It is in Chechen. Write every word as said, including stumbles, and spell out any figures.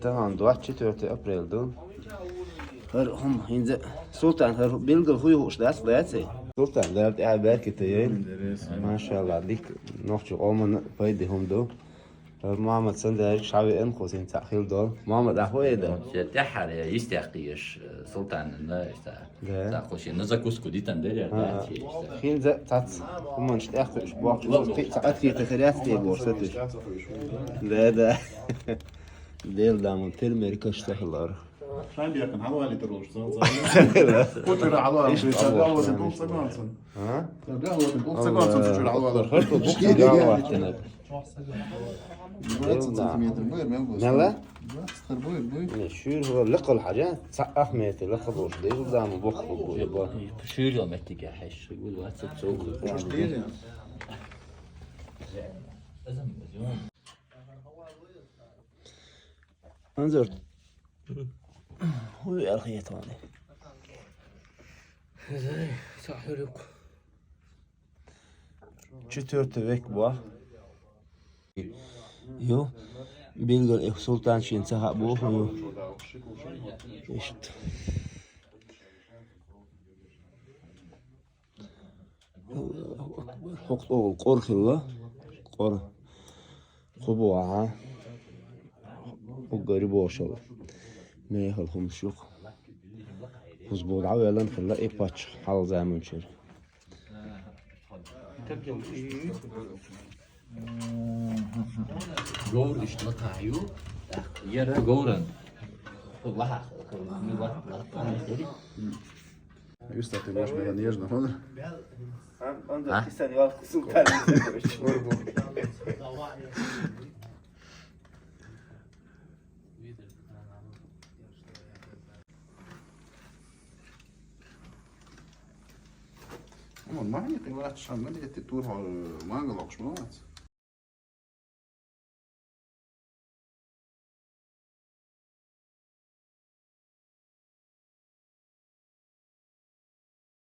Тахан двадцать четвёртое апреля ду. ХӀара хӀума хӀинца, Султан, хӀара билггал хӀуй хууш дац, дац? Султан, Дала тӀехьа беркате йойла. Машалла, дика нохчий къомана пайде хӀума ду. ХӀара Мухьаммад санна дерг шавеан кхо син цхьаъ хила долу. Мухьаммад, ахьа хӀун ду? Се тӀаьххьара йистехь кхийш, Султанна, иштта. Да. Ца кху шена закуску дитан дерер, да, чи иштта. ХӀинца цац хӀуманаш тӀехь кхуьуш бохчу, кхин цхьа открытый хир яц те бохуш сатуьйсу. Да, да. Дела даман тера меркаш ца хилар. Шайн бехкан хьалвалийтар волуш сан ца. Кучура хьалвалийтар. Иштта сан гавлатан тӀулг ца гонсан. А? Сан гавлатан тӀулг ца гонсан кучура хьалвалийтар. Хьарта бухтан гавлатан. Двадцать сантиметров бу, мел бу. Мела? Двадцать хар бу, бу. Не, шуьйра хӀора лекхал хьажа, цхьа ах метр лекхал долуш, деза зама боху бу, бу. Шуьйра меттиге хьеш, двадцать цогу. Анзор. ХӀун аьлла хетавани? Зай, цхьа хӀуьрук. Четвёртый век бу. Ю, билггал, э, Султан шен ца хаьа боху ю. Иштта. ХӀокху тӀехула къора хилла. Къора. Кхо бу ахьа. Уггаре бошал. Мехала хӀумаш ю-кх. Кхуза бу дӀавеллан хилла и паччахь хьалха заманчуьра. Говр иштта латахь ю, яра говран. Лахахь, латахь. Юста, ты можешь было нежно, ладно? А? Вон, магнит и лач, а, магнит и тур, э, мангал окш, молодец.